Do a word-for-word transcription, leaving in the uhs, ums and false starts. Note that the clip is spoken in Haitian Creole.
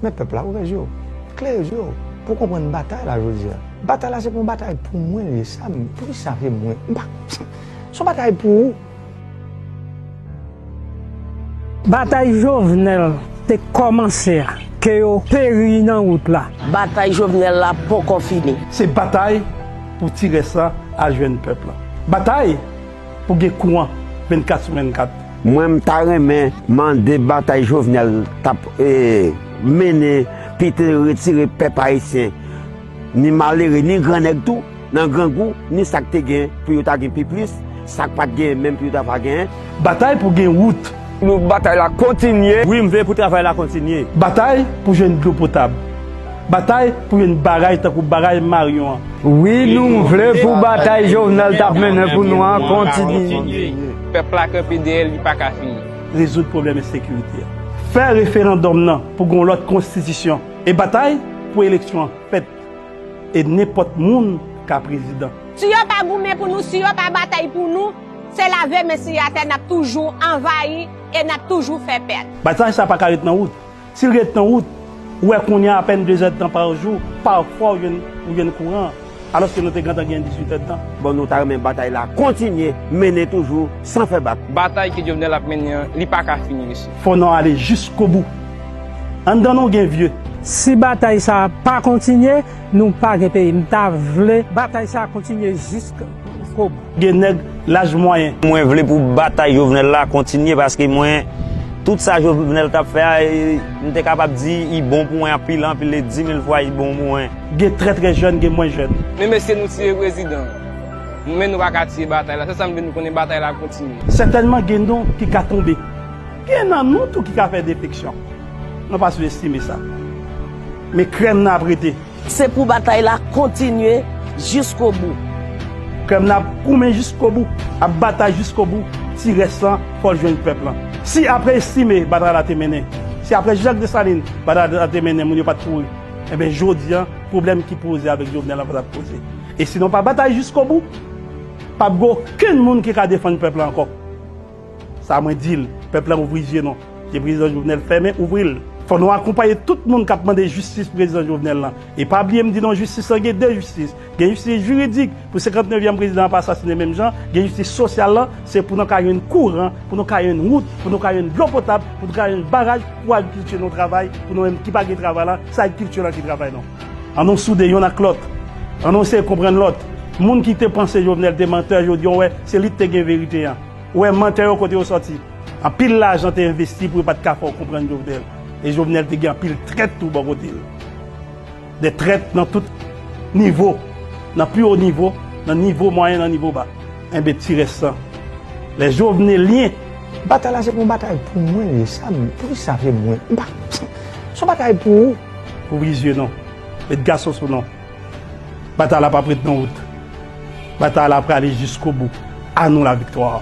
Men pèp la, ouvè je w, klere je w, pou w konprann batay la jodi a. Batay la se pa yon batay pou mwen li ye, sa m, poukisa se mwen? M pa, se yon batay pou ou. Batay Jovenel te kòmanse a, ke yo peri nan wout la. Batay Jovenel la poko fini. Se batay pou ti rès la al jwenn pèp la. Batay pou gen kouran vennkat sou vennkat. Mwen, m ta renmen mande batay Jovenel t ap, e, mennen, pou te retire pèp ayisyen, ni malere, ni grannèg tou, nan grangou, ni sa k te gen pou yo ta gen pi plis, sa k pa t gen menm pou yo ta va genyen. Batay pou gen wout. Nou, batay la kontinye. Wi, m vle pou travay la kontinye. Batay pou jwenn dlo potab. Batay pou jwenn baraj tankou baraj Marion an. Wi, nou vle pou batay Jovenel t ap mennen pou nou an kontinye. Pèp la kanpe dèyè l, li pa ka fini. Rezoud pwoblèm ensekirite a. Fè referandòm nan pou gen yon lòt konstitisyon. E batay pou eleksyon an fèt. E nenpòt moun ka prezidan. Si yo pa goumen pou nou, si yo pa batay pou nou, se lave men sou atè, n ap toujou anvayi e n ap toujou fè pèt. Batay sa pa ka ret nan wout. Si l ret nan wout, ou wè kounye a apèn de zèdtan pa jou, pafwa ou jwenn, ou jwenn kouran, alòske nou te gentan gen dizuit èdtan. Bon, nou ta renmen batay la kontinye, mennen toujou, san fè bak. Batay ke Jovenel ap mennen an, li pa ka fini, mesye. Fò nou ale jiskobou. Anndan nou gen vye. Si batay sa a pa kontinye, nou pa gen peyi. M ta vle batay sa a kontinye jiskobou. Gen nèg laj mwayen. Mwen vle pou batay Jovenel la kontinye paske mwen, tout sa Jovenel t ap fè a, e, m te kapab di i bon pou mwen anpil, anpil, e di mil fwa i bon pou mwen. Gen trè, trè jèn, gen mwen jèn. Men mesye, nou tiye prezidan. Men nou pa ka tiye batay la. Se sa m vle nou konnen, batay la kontinye. Sètènman, gen non ki ka tonbe. Gen nan nou tou ki ka fè defeksyon. Nou pa sou-estime sa. Men krèm nan ap rete. Se pou batay la kontinye jiskobou. Krèm nan ap goumen jiskobou, ap batay jiskobou, ti rès lan, fò l jwenn pèp lan. Si apre Estimé, batay la te mennen, si apre Jacques Dessalines, batay la te mennen, moun yo pa t kouri, enben, jodi a, pwoblèm ki poze avèk Jovenel la pa t ap poze. E si nou pa batay jiskobou, p ap gen okenn moun ki ka defann pèp la ankò. Sa mwen di l, pèp la ouvri zye nou. Ke prezidan Jovenel fèmen, ouvri l. Fò nou akonpaye tout moun k ap mande jistis prezidan Jovenel lan. E pa bliye m di nou, jistis lan gen de jistis. Gen jistis jiridik pou senkantnevyèm prezidan an pa asasinen menm jan. Gen jistis sosyal lan, se pou nou ka jwenn kouran, pou nou ka jwenn wout, pou nou ka jwenn dlo potab, pou nou ka jwenn baraj, pou agrikilti nou travay, pou nou menm ki pa gen travay la, se agrikilti lan ki travay nou. An nou soude yonn ak lòt. An nou eseye konprann lòt. Moun ki te panse Jovenel te mantè, jodi a w wè, se li ki te gen verite an. Ou wè mantè yo kote yo sòti. Anpil lajan te envesti pou yo pa t ka fè w konprann Jovenel. E Jovenel te gen anpil trèt tou bò kote l. De trèt nan tout nivo. Nan pi wo nivo, nan nivo mwayen, nan nivo ba. Enben, ti rès lan. Lè Jovenelyen. Batay la se pa yon batay pou mwen li ye, sa m, poukisa se mwen? M pa, se yon batay pou ou. Ouvri zye nou. Met gason sou nou. Batay la p ap ret nan wout. Batay la prale jiskobou. A nou laviktwa.